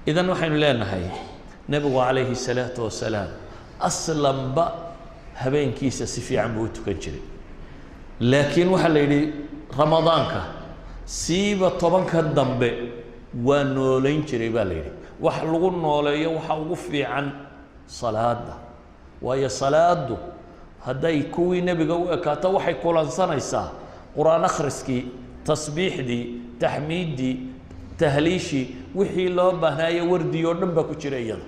Idan waxaynu leenahay, nebigu calayhi salaatu wasalaam aslanba habeenkiisa si fiican buu u tukan jiray, laakiin waxaa la yidhi Ramadaanka siiba 10-ka dambe waa nooleyn jiray baa la yidhi. Wax lagu nooleeyo waxa ugu fiican salaada, waayo salaadu hadday kuwii nebiga u ekaato, waxay kulansanaysaa Qur-aan akhriskii, tasbiixdii, taxmiiddii, tahliishii, wixii loo baahnaayo wardi oo dhan baa ku jira iyada.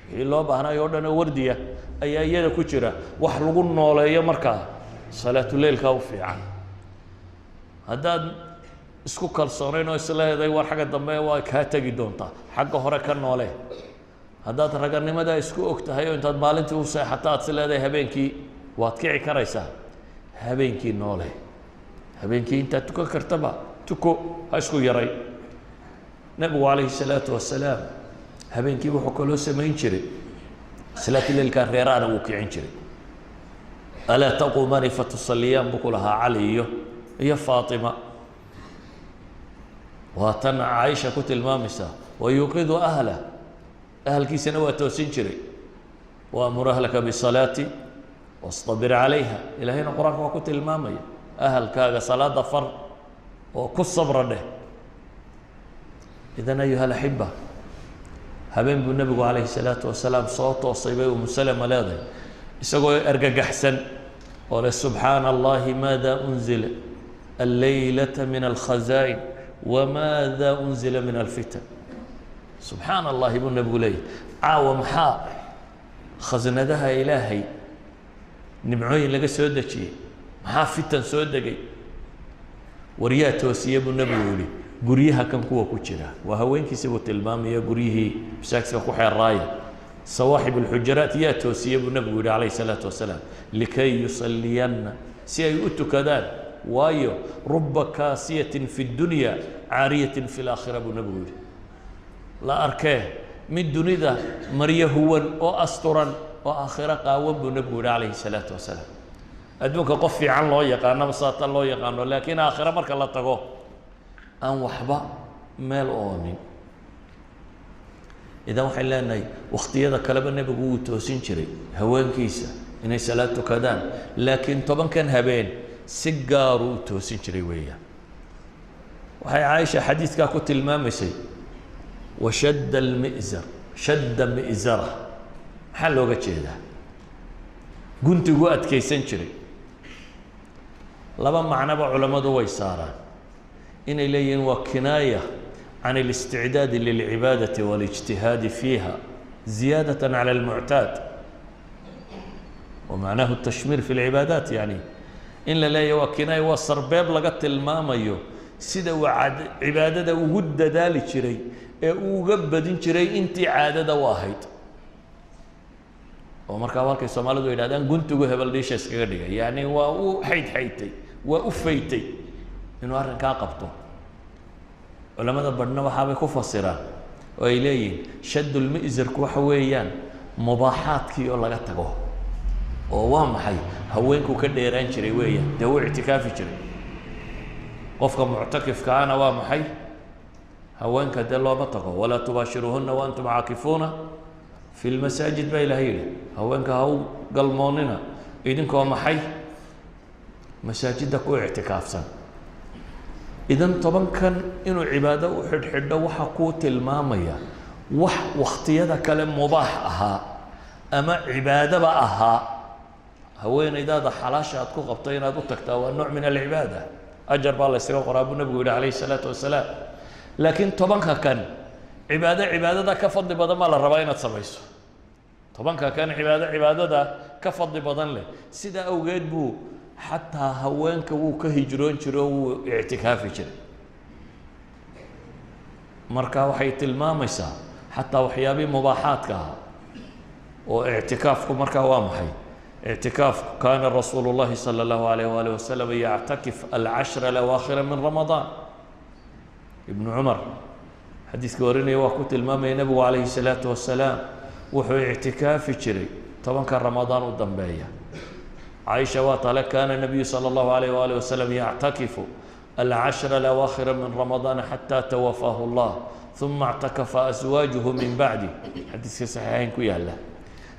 Wixii loo baahnaayo o dhan oo wardiya ayaa iyada ku jira. Wax lagu nooleeyo markaa salaatuleilkaa u fiican. Haddaad isku kalsoonayn oo isleeday war xagga dambe waa kaa tegi doontaa, xagga hore ka noole. Haddaad raganimadaa isku og tahay oo intaad maalintii u seexato aad is leedahay habeenkii waad kici karaysaa, habeenkii noole. Habeenkii intaad tukan kartaba tuko, ha isku yaray. Nebigu calayhi salaatu wasalaam habeenkii wuxuu kaloo samayn jiray salaatuleilkaa, reeraana wuu kicin jiray. "Alaa taquumani fatusaliyaan?" buu ku lahaa Cali iyo Faatima. Waa tan Caaisha ku tilmaamaysaa: "Wayuuqidu ahlah", ahalkiisana waa toosin jiray. "Waamur ahlaka bisalaati wastabir calayha", Ilaahayna Qur-aanka waa ku tilmaamaya. Ahalkaaga salaada far oo ku sabra dheh. Idan, ayuha alaxiba, habeen buu nebigu calayhi salaatu wasalaam soo toosay, bay Umu Salama leedahay, isagoo argagaxsan oo leh: "Subxaana Allahi, maada unzila alleylata min alkhazaa'in wamaada unzila min alfitan?" Subxaana Allahi, buu nebigu leeyahy, caawa maxaa khasnadaha Ilaahay nimcooyin laga soo dejiyey, maxaa fitan soo degay? Waryaa toosiye, buu nebigu yihi, guryaha kan kuwa ku jira. Waa haweenkiisi buu tilmaamaya, guryihii masaajidka ku xeeraaya, sawaaxib alxujaraat. Yaa toosiye, buu nebigu yihi calayhi salaatu wasalaam? "Likay yusalliyana", si ay u tukadaan, waayo "ruba kaasiyatin fi اdunya caariyatin fi laakhira", buu nebigu yihi. La arkee mid dunida maryo huwan oo asturan oo aakhiro qaawan, buu nebigu yihi calayhi salaatu wasalaam. Adduunka qof fiican loo yaqaano, saatan loo yaqaano, laakiin aakhiro marka la tago aan waxba meel oonin. Idan waxay leenahay, wakhtiyada kaleba nebigu wuu toosin jiray haweenkiisa inay salaad tukadaan, laakiin 10-kan habeen si gaaruu u toosin jiray weeyaan. Waxay Caaisha xadiidkaa ku tilmaamaysay "washadda almi'zar", "shadda mi'zara". Maxaa looga jeedaa guntigu adkaysan jiray? Laba macnoba culammadu way saaraan. Inay leeyihiin waa kinaaya can اlisticdaadi lilcibaadati waاlijtihaadi fiiha ziyaadaة calى اlmuctaad, wa macnahu tashmiir fi اlcibaadaat. Yani in la leeyahy waa kinaaya, waa sarbeeb laga tilmaamayo sida uu cibaadada ugu dadaali jiray ee uu uga badin jiray intii caadada u ahayd. Oo markaa halkay Soomaalidu yidhahdaan "guntigu hebel dhiisha iskaga dhigay", yani waa u xayd xaytay, waa u faytay inuu arrinkaa qabto. Culamada badhna waxaabay ku fasiraan oo ay leeyihiin shaddulmi'zarku waxa weeyaan mubaaxaadkii oo laga tago. Oo waa maxay? Haweenku ka dheeraan jiray weeyaan, dee wuu ictikaafi jiray. Qofka muctakifkaana waa maxay? Haweenka dee looma tago. "Walaa tubaashiruuhuna wa antum caakifuuna fi lmasaajid", baa Ilahay yidhi. Haweenka ha u galmoonina idinkoo maxay? Masaajidda ku ictikaafsan. Idan 10-kan inuu cibaado u xidhxidho waxa kuu tilmaamaya wax wakhtiyada kale mubaax ahaa ama cibaadaba ahaa. Haweenaydaada xalaasha aad ku qabto inaad u tagtaa waa nooc min alcibaada, ajar baa la ysaga qoraa, buu nabigu yihi calayhi salaatu wasalaam. Laakiin 10-ka kan cibaado cibaadada ka fadli badan baa la rabaa inaad samayso. 10-ka kan cibaado cibaadada ka fadli badan leh, sidaa awgeed buu xataa haweenka wuu ka hijroon jiray oo wuu ictikaafi jiray. Marka waxay tilmaamaysaa xataa waxyaabihii mubaaxaadka ahaa. Oo ictikaafku markaa waa maxay ictikaafku? Kaana rasuulu llahi salى اllahu alayh waalih wasalam yactakif alcashra alawaakhira min Ramadaan. Ibnu Cumar xadiiska warinaya waa ku tilmaamaya nebigu calayhi salaatu wasalaam wuxuu ictikaafi jiray 10-ka Ramadaan u dambeeya. Caaisha waa tale: "Kaana nabiyu salى اllahu alayh waalih wasalam yactakifu alcashra alawaakhira min Ramadaan xataa tawafaahu اllah." Uma اctakafa aswaajuhu min bacdi. Xadiiska saxiixayn ku yaala,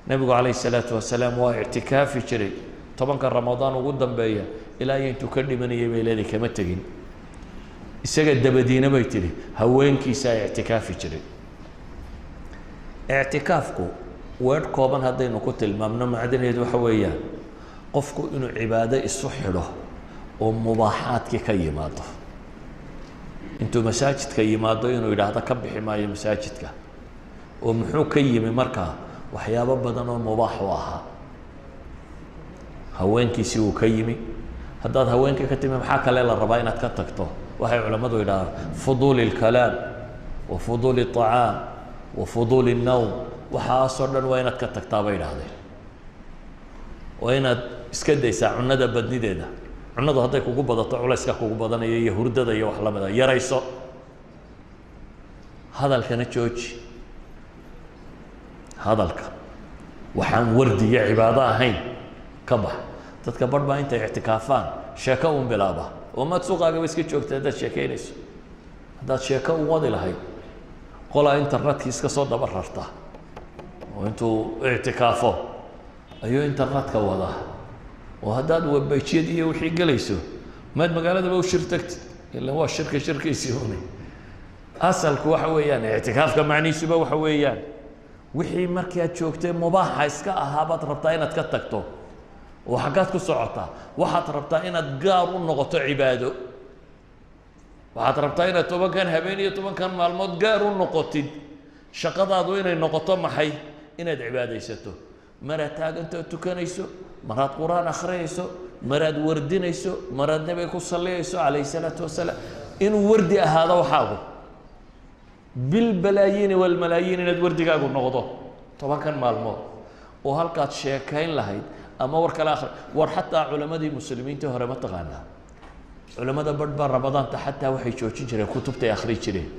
nebigu calayh الsalaatu wasalaam waa ictikaafi jiray 10-ka Ramadaan ugu dambeeya ilaa iyo intuu ka dhimanayay, bay leedahay, kama tegin. Isaga dabadiina, bay tidhi, haweenkiisa ay ictikaafi jiray. Ictikaafku weedh kooban haddaynu ku tilmaamno, macdaneedu waxa weeyaan qofku inuu cibaado isu xidho oo mubaaxaadkii ka yimaado. Intuu masaajidka yimaado inuu yidhaahdo ka bixi maayo masaajidka, oo muxuu ka yimi markaa? Waxyaabo badan oo mubaax u ahaa. Haweenkiisii uu ka yimi. Haddaad haweenkii ka timi, maxaa kale la rabaa inaad ka tagto? Waxay culammadu yidhahdaan fuduul الkalaam wa fuduul الطacaam wa fuduul الnowm. Waxaasoo dhan waa inaad ka tagtaa, bay idhahdeen. Waa inaad iska daysaa cunada badnideeda. Cunadu hadday kugu badato, culayska kugu badanaya, iyo hurdada iyo wax lamida yarayso. Hadalkana jooji. Hadalka waxaan wardi iyo cibaado ahayn ka bax. Dadka barh baa intay ictikaafaan sheeko un bilaaba. Oo maad suuqaagaba iska joogta haddaad sheekeynayso, haddaad sheeko u wadi lahayd? Qolaa internetkii iska soo daba rarta oo intuu ictikaafo ayuu internetka wadaa. Oo haddaad webpage-yad iyo wixii gelayso, maad magaaladaba u shir tagtid? Ilan waa shirka shirkiisii une. Asalku waxa weeyaan, ictikaafka macnihiisuba waxa weeyaan, wixii markii aad joogtay mubaaxa iska ahaa baad rabtaa inaad ka tagto. Oo xaggaad ku socotaa? Waxaad rabtaa inaad gaar u noqoto cibaado. Waxaad rabtaa inaad 10-kan habeen iyo 10-kan maalmood gaar u noqotid. Shaqadaadu inay noqoto maxay? Inaad cibaadaysato. Maraad taagantoo tukanayso, maraad Qur-aan akhriyayso, maraad wardinayso, maraad Nebiga ku salliyayso calayhi salaatu wasalaam. Inuu wardi ahaado waxaagu bilbalaayiini walmalaayiin, inaad wardigaagu noqdo 10-kan maalmood, oo halkaad sheekayn lahayd ama war kale akhri war. Xataa culamadii muslimiintii hore, ma taqaanaa, culamada barh baa Ramadaanta xataa waxay joojin jireen kutubtay akhri jireen,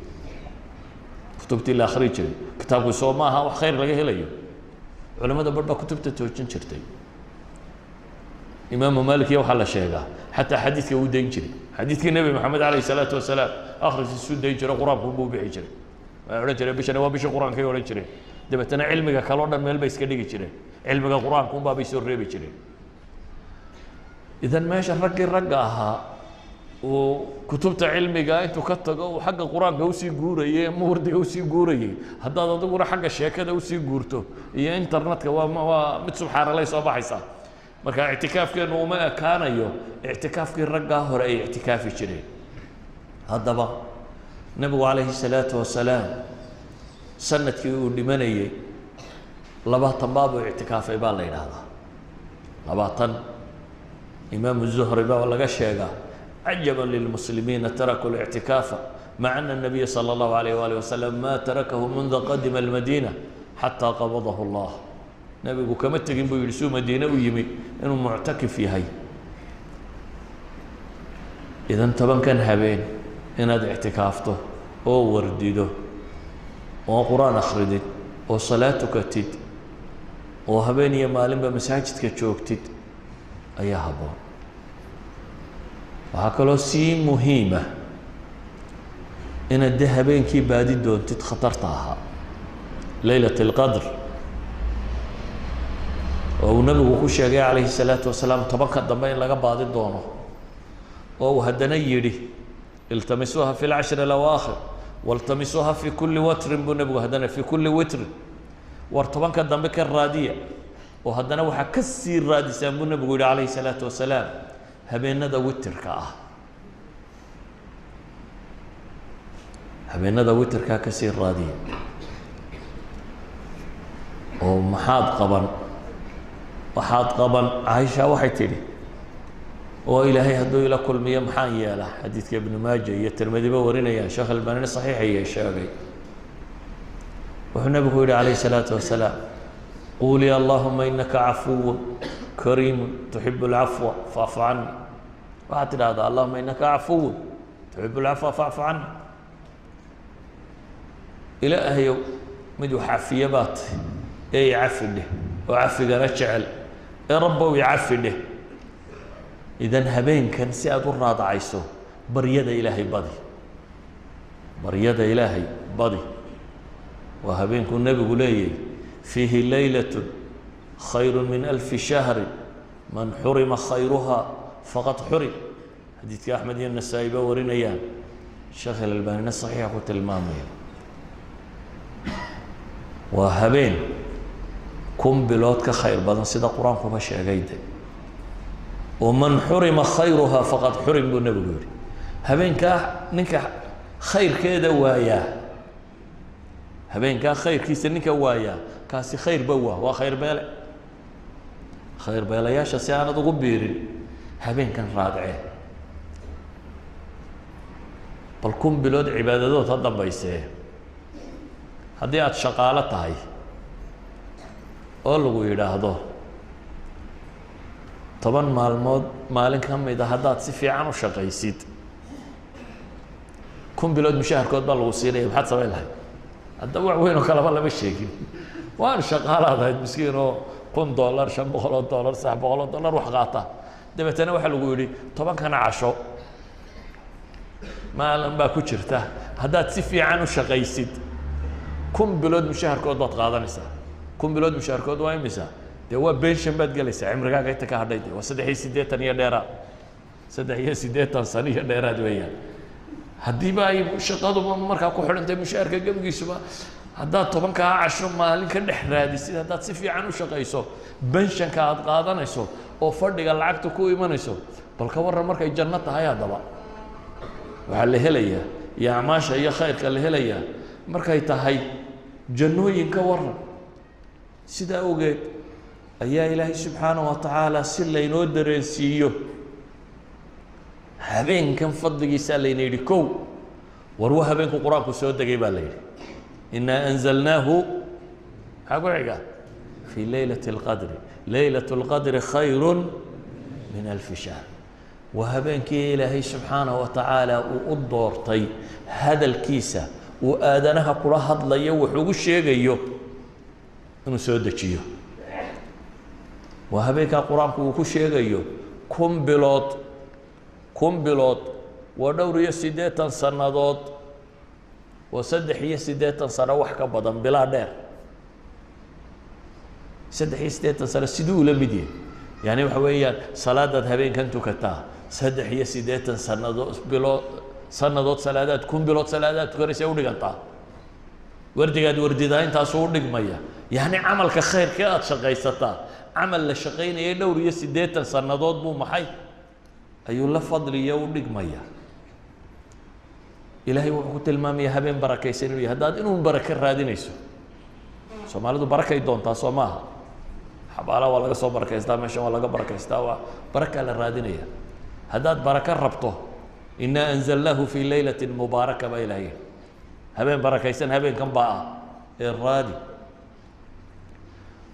kutubtii la akhri jiray. Kitaabku soo ma aha wax khayr laga helayo? Culamada barh baa kutubta joojin jirtay. Imaamu Malik iyo waxaa la sheegaa xataa xadiidka uu dayn jiray, xadiidkii Nebi Maxamed alayh isalaatu wasalaam akhriskiisuu dayn jiro, Qur-aanku buu bixi jiray. Waxay odhan jireen bishani waa bishii Qur-aankay odhan jireen. Dabeetana cilmiga kale o dhan meel bay iska dhigi jireen, cilmiga Qur-aanku unbaa bay soo reebi jireen. Idan meesha raggii ragga ahaa uu kutubta cilmiga intuu ka tago uu xagga Qur-aanka usii guurayay ama wardiga usii guurayay, haddaad adiguna xagga sheekada usii guurto iyo internetka, waa mid subxaanalay soo baxaysaa. Marka ictikaafkeenu uma ekaanayo ictikaafkii raggaa hore ay ictikaafi jireen. Haddaba nebigu calayhi salaatu wasalaam sanadkii uu dhimanayey 20 baabuu ictikaafay baa la yidhaahdaa, 20. Imaamu Zuhri baa laga sheegaa: "Cajaba lilmuslimiina tarakuu اlictikaafa maca ana الnabiya salى اllahu alayh waalih wasalam ma tarakahu mundu qadima almadiina xataa qabadahu Allah." Nebigu kama tegin, buu yihi, suu madiine u yimi inuu muctakif yahay. Idan 10-kan habeen inaad ictikaafto oo wardido oo Qur-aan akhridid oo salaad tukatid oo habeen iyo maalinba masaajidka joogtid ayaa habboon. Waxaa kaloo sii muhiima inaad de habeenkii baadi doontid khatarta ahaa, leylat اlqadr, oo uu nabigu ku sheegay calayhi الsalaatu wasalaam 10-ka dambe in laga baadi doono, oo uu haddana yidhi: "Iltamisuuha fi اlcashri اalawaakhir waltamisuuha fi kuli watrin," buu nebigu haddana, fi kuli witrin. War 10-ka dambe ka raadiya, oo haddana waxaa ka sii raadisaan, buu nebigu yihi calayhi الsalaatu wasalaam, habeenada witirka ah. Habeenada witirkaa ka sii raadiya. Oo maxaad qaban? Waxaad qaban, Caaisha waxay tidhi: "Oo Ilaahay hadduu ila kulmiyo, maxaan yeelaa?" Xadiidka Ibnu Maaja iyo Tirmidiba warinayaan, Sheekh Albanini saxiixaya sheegay. Wuxuu nebigu yihi calayhi الsalaatu wasalaam: "Quulii: allahuma inaka cafuw kariimu tuxibu اlcafwa facfu cani." Waxaad tidhahdaa: "Allahuma inaka cafuw tuxibu اlcafwa facfu cani." Ilaahayow, mid wax cafiye baa tahy ee icafi dheh, oo cafigana jecel ee Rabbow icafi dheh. Idan habeenkan si aad u raadacayso, baryada Ilaahay badi, baryada Ilaahay Badi waa habeenkuu Nebigu leeyahy: "Fiihi leylat khayru min alfi shahri, man xurima khayruha faqad xurim." Xadiidka Axmed iyo Nasaa-i ba warinayaan, Sheekh Alalbaanina saxiixa ku tilmaamaya. Waa habeen 1000 bilood ka khayr badan, sida Qur-aankuba sheegay de, oo "man xurima khayruha faqad xurim" buu Nebigu yihi. Habeenkaa ninka khayrkeeda waayaa, habeenkaa khayrkiisa ninka waayaa, kaasi khayrba waa khayr beele. Khayr beelayaasha si aanad ugu biirin, habeenkan raadcee. Bal 1000 bilood cibaadadood ha dambaysee, haddii aada shaqaalo tahay oo lagu yidhaahdo 10 maalmood maalin ka mid a haddaad si fiican u shaqaysid, 1000 bilood mushaharkood baa lagu siinaya, maxaad samayn lahayd? Hadda wax weyn oo kaleba lama sheegin, waan shaqaalaad ahayd miskiin oo $1000, $500, $300 wax qaata. Dabeetana waxaa lagu yidhi tobankana casho maalin baa ku jirta, haddaad si fiican u shaqaysid, 1000 bilood mushaharkood baad qaadanaysaa. 1000 bilood mushaharkood waa imisa? Dee waa pension baad gelaysaa cimrigaaga inta ka hadhay. De waa 83 iyo dheeraad, 83 sano iyo dheeraad weeyaan. Haddiiba ay shaqaduba markaa ku xidhantay mushaharka gebigiisuba, haddaad tobankaa casho maalin ka dhex raadisid, haddaad si fiican u shaqayso, pensionka aad qaadanayso oo fadhiga lacagta ku imanayso, bal ka warran markay janno tahay? Haddaba waxaa la helayaa iyo acmaasha iyo khayrka la helayaa markay tahay jannooyin, ka warran? Sidaa ogeed ayaa Ilaahay subxaanaه wa tacaala si laynoo dareensiiyo habeenkan fadligiisaa layna yidhi: kow, war wa habeenku Qur-aanku soo degay baa la yidhi, "Inaa anzalnaahu", maxaa ku xiga? "Fii leylaة اlqadri, leylaة اlqadri khayru min alfi shahr". Waa habeenkii Ilaahay subxaanaه wa tacaala uu u doortay hadalkiisa uu aadanaha kula hadlayo, wax ugu sheegayo, inuu soo dejiyo. Waa habeenkaa Qur-aanku uu ku sheegayo 1000 bilood. 1000 bilood waa dhowr iyo siddeetan sannadood, waa 83 sano wax ka badan, bilaa dheer. 83 sano siduu ula mid yahay? Yani waxa weeyaan salaadaad habeenkan tukataa 83 sannadood bilood sannadood salaadaad 1000 bilood salaadaad tukanaysa udhigantaa. Wardigaad wardidaa intaasuu udhigmaya. Yani camalka khayrka aada shaqaysataa, camal la shaqaynayay dhowr iyo siddeetan sannadood buu maxay ayuu la fadliyo u dhigmaya. Ilaahay wuxuu ku tilmaamaya habeen barakaysan inuu yahay. Haddaad inuun barake raadinayso, Soomaalidu barakay doontaa, soo maaha? Xabaalaha waa laga soo barakaystaa, meeshan waa laga barakaystaa, waa barakaa la raadinaya. Haddaad barako rabto, "Inaa anzalnaahu fii leylati mubaaraka" baa Ilahay. Habeen barakaysan habeenkan baa ah ee raadi.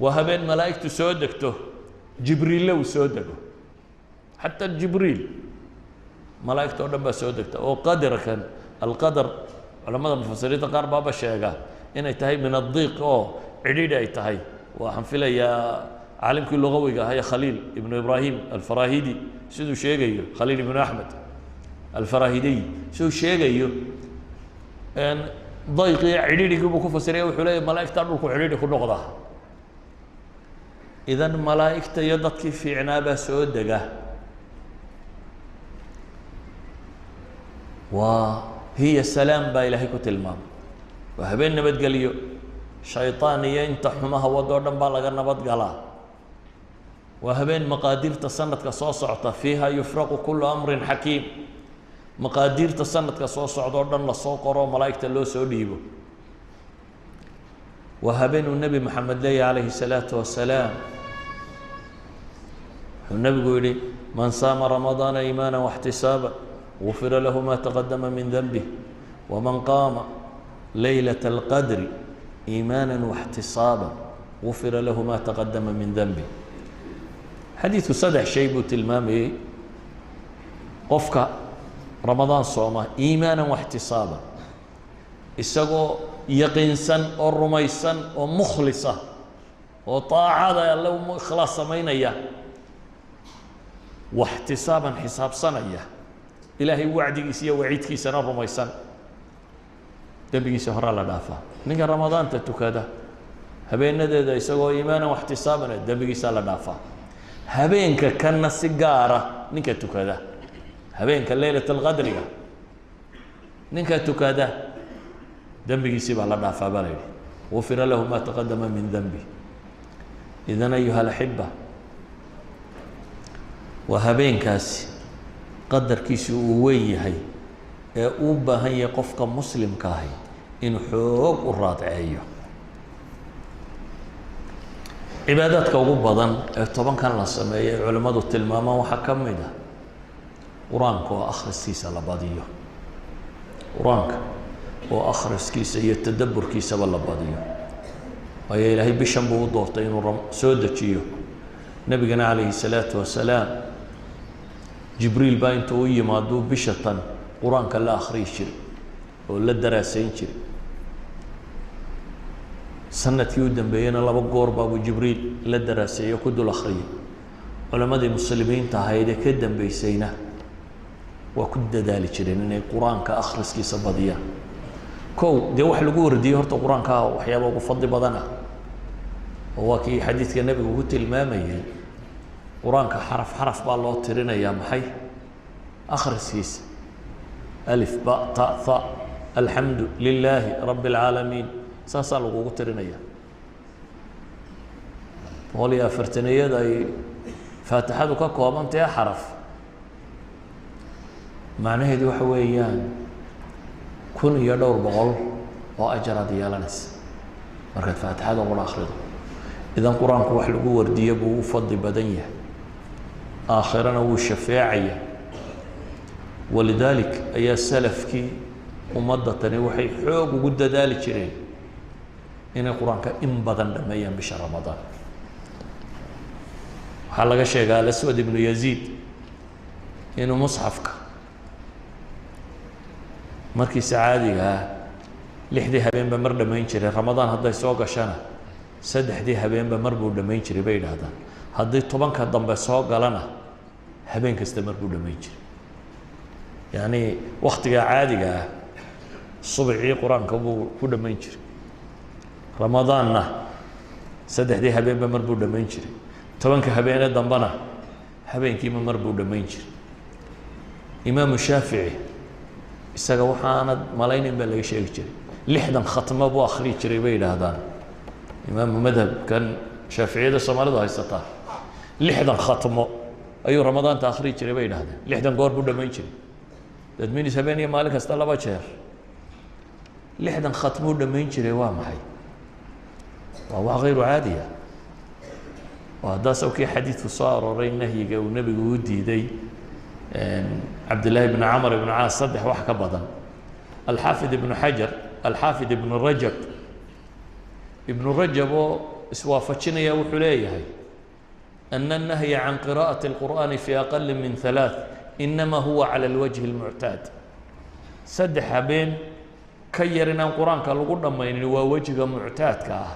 Waa habeen malaa'igtu soo degto, Jibriille uu soo dego, xataa Jibriil, malaa'igta oo dhan baa soo degta. Oo qadarkan, alqadar, culamada mufasiriinta qaar baaba sheega inay tahay min addiiq oo cidhiidhi ay tahay. Waxaan filayaa caalimkii lugawiga ahaa ee Khaliil ibnu Ibraahim Alfarahidi siduu sheegayo, Khaliil ibnu Axmed Alfarahidiy siduu sheegayo, dayqiyo cidhiidhigii buu ku fasiraya. Wuxuu leeyahy malaa'igtaa dhulku cidhiidhi ku noqdaa. Idan malaa'igta iyo dadkii fiicnaa baa soo dega. Waa hiya salaam baa Ilaahay ku tilmaamay. Waa habeen nabadgeliyo, shayطaan iyo inta xumaha wado o dhan baa laga nabad galaa. Waa habeen maqaadiirta sanadka soo socota, "fiiha yufraqu kulu amrin xakiim", maqaadiirta sanadka soo socda o dhan lasoo qoro, malaa'igta loo soo dhiibo. Waa habeen uu Nebi Maxamed leeyahy calayhi الsalaatu wasalaam, wuxuu Nebigu yihi: "Man saama ramadaana iimaana واxtisaaba gufira lahu ma taqadama min denbih, waman qaama laylaة اlqadri iimaana واxtisaaba gufira lahu ma taqadama min denbih". Xadiidku saddex shay buu tilmaamayey: qofka Ramadaan sooma iimaanan waxtisaaba, isagoo yaqiinsan oo rumaysan oo mukhlisa oo taacada Alle u ikhlaas samaynaya, waxtisaaban xisaabsanaya, Ilaahay wacdigiisa iyo waciidkiisana rumaysan. Dembigiisa horaa la dhaafaa. Ninka Ramadaanta tukada habeenadeeda isagoo iimaanan waxtisaabana, dembigiisaa la dhaafaa. Habeenka kanna si gaara ninka tukada, habeenka Leylat Alqadriga ninka tukada, dembigiisii baa la dhaafaa baa la yidhi, غفر له ما تقدم من ذنبه. إذن أيها الأحبة, waa habeenkaasi qadarkiisu uu weyn yahay ee uu baahan yahay qofka muslimka ahi inuu xoog u raadceeyo. Cibaadaadka ugu badan ee 10kan la sameeyo ee culimmadu tilmaamaan waxaa ka mid ah Qur-aanka oo akhriskiisa la badiyo, Qur-aanka oo akhriskiisa iyo tadabburkiisaba la badiyo, waayo Ilaahay bishan buu u doortay inuu soo dejiyo. Nebigana calayhi salaatu wasalaam Jibriil baa intuu u yimaaduu bisha tan Qur-aanka la akhriyi jiray oo la daraasayn jiray. Sanadkii u dambeeyena laba goor baabuu Jibriil la daraaseeyey o ku dul akhriyay. Culammadii muslimiinta ahayd ee ka dambeysayna waa ku dadaali jireen inay Qur-aanka akhriskiisa badiyaan. Kow, dee wax lagu wardiyey horta Qur-aanka waxyaaba ugu fadli badan ah, oo waa kii xadiidka Nebigu ku tilmaamayey, Qur-aanka xaraf xaraf baa loo tirinayaa. Maxay akhriskiisa? ألف باء تاء ثاء الحمد لله رب العالمين, saasaa lagugu tirinaya. 140-iyada ay Faatixadu ka koobantahe xaraf, macnaheedu waxa weeyaan kun iyo dhowr boqol oo ajaraad yeelanaysa markaad Faatixada qura akrido. Idan Qur-aanku wax lagu wardiyo buu u fadli badan yahay, aakhirana wuu shafeecaya. ولذلك ayaa salafkii ummadda tani waxay xoog ugu dadaali jireen inay Qur-aanka in badan dhameeyaan bisha Ramadaan. Waxaa laga sheegaa Alaswad Ibnu Yaziid inuu musxafka markiisa caadiga ah 6dii habeenba mar dhammayn jiray. Ramadaan hadday soo gashana, 3dii habeenba mar buu dhammayn jiray, bay yidhaahdaan. Haddii 10ka dambe soo galana, habeen kasta mar buu dhammayn jiray. Yacni waktiga caadiga ah subcii Qur-aanka buu ku dhammayn jiray, Ramadaanna 3dii habeenba mar buu dhammayn jiray, 10ka habeene dambena habeenkiiba mar buu dhammayn jiray. Imaamu Shaafici isaga waxaanad malaynayn baa laga sheegi jiray, 60 khatmo buu akhriyi jiray, bay yidhaahdaan. Imaamu madhabkan Shaaficiyada Soomaalidu haysataa 60 khatmo ayuu Ramadaanta akhriyi jiray, bay yidhahdeen. 60 goor buu dhammayn jiray. That means habeen iyo maalin kasta laba jeer 60 khatmuu dhammayn jiray. Waa maxay? Waa wax غير caadiya. Waa haddaas awkii xadiidku soo arooray nahyiga uu Nebigu u diiday Cabdillaahi ibn Camar ibn Caas saddex wax ka badan. Alxaafid Ibnu Xajar, Alxaafid Ibnu Rajab, Ibnu Rajab oo iswaafajinaya wuxuu leeyahay: أن النهي عن قراءة القرآن في أقل من ثلاث إنما هو على الوجه المعتاد. 3 habeen ka yar inaan Qur-aanka lagu dhammaynin waa wejiga muctaadka ah.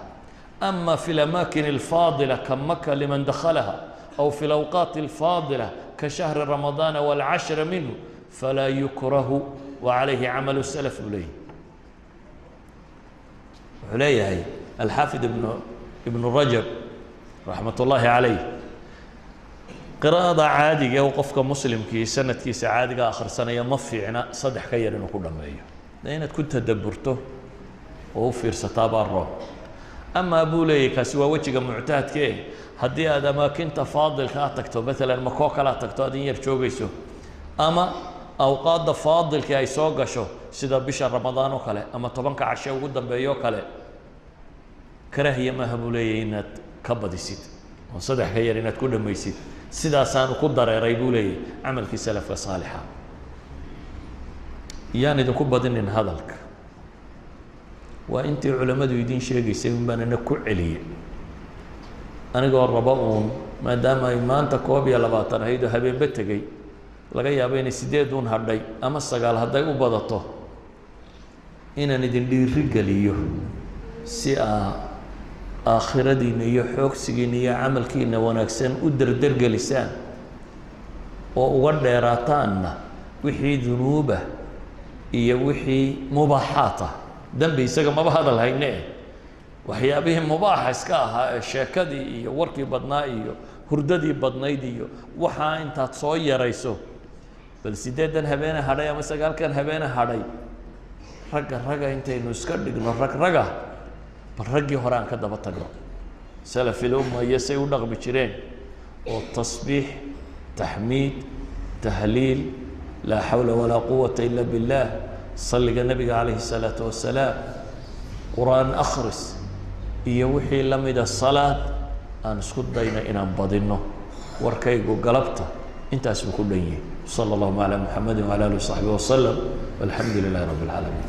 أما في الأماكن الفاضلة كمكة لمن دخلها، أو في الأوقات الفاضلة كشهر رمضان والعشر منه، فلا يكره، وعليه عمل السلف, buu leeyahy. Wuxuu leeyahay Alxaafid Ibnu Rajab raxmat ullaahi calayh: qiraa'ada caadiga ee qofka muslimkii sanadkiisa caadiga akhrisanaya ma fiicna 3 ka yar inuu ku dhammeeyo, inaad ku tadabburto oo u fiirsataa baa roon. Amaa, buu leeyahy, kaasi waa wejiga muctaadka e haddii aad amaakinta faadilka aad tagto, maalan Makoo kale aad tagto, aad in yar joogayso, ama awqaadda faadilka ay soo gasho sida bisha Ramadaan oo kale ama 10ka cashe ugu dambeeyo o kale, karaahiya maaha, buu leeyahy, inaad ka badisid oo 3 ka yar inaad ku dhamaysid. Sidaasaanu ku dareeray, buu leeyahy, camalkii salafka saalixa. Yaan idinku badinin hadalka. Waa intii culammadu idiin sheegaysay un baan ina ku celiyey, anigoo raba uun maadaama ay maanta 21 ahayd oo habeenba tegey, laga yaabo inay 8 uun hadhay ama 9 hadday u badato, inaan idin dhiiri geliyo si aa aakhiradiina iyo xoogsigiina iyo camalkiina wanaagsan u derdergelisaan oo uga dheeraataanna wixii dunuubah iyo wixii mubaaxaat ah. Dembi isaga maba hadal hayne, waxyaabihii mubaaxa iska ahaa ee sheekadii iyo warkii badnaa iyo hurdadii badnayd iyo waxaa intaad soo yarayso, bal 8-dan habeene hadhay ama 9-kan habeene hadhay, ragga raga intaynu iska dhigno, rag raga, bal raggii hore aan ka daba tagno, salafil umma iyo say u dhaqmi jireen, oo tasbiix, taxmiid, tahliil, laa xawla walaa quwata ila billah, salliga nebiga calayhi الsalaatu wasalaam, qur-aan akhris iyo wixii la mida, salaad aan isku dayno inaan badinno. Warkaygu galabta intaas buu ku dhan yahay. Salى اllahuma calى muxamadi wعalى alih وصaxbi waslm, walxamdu lilahi rabb اlcaalamiin.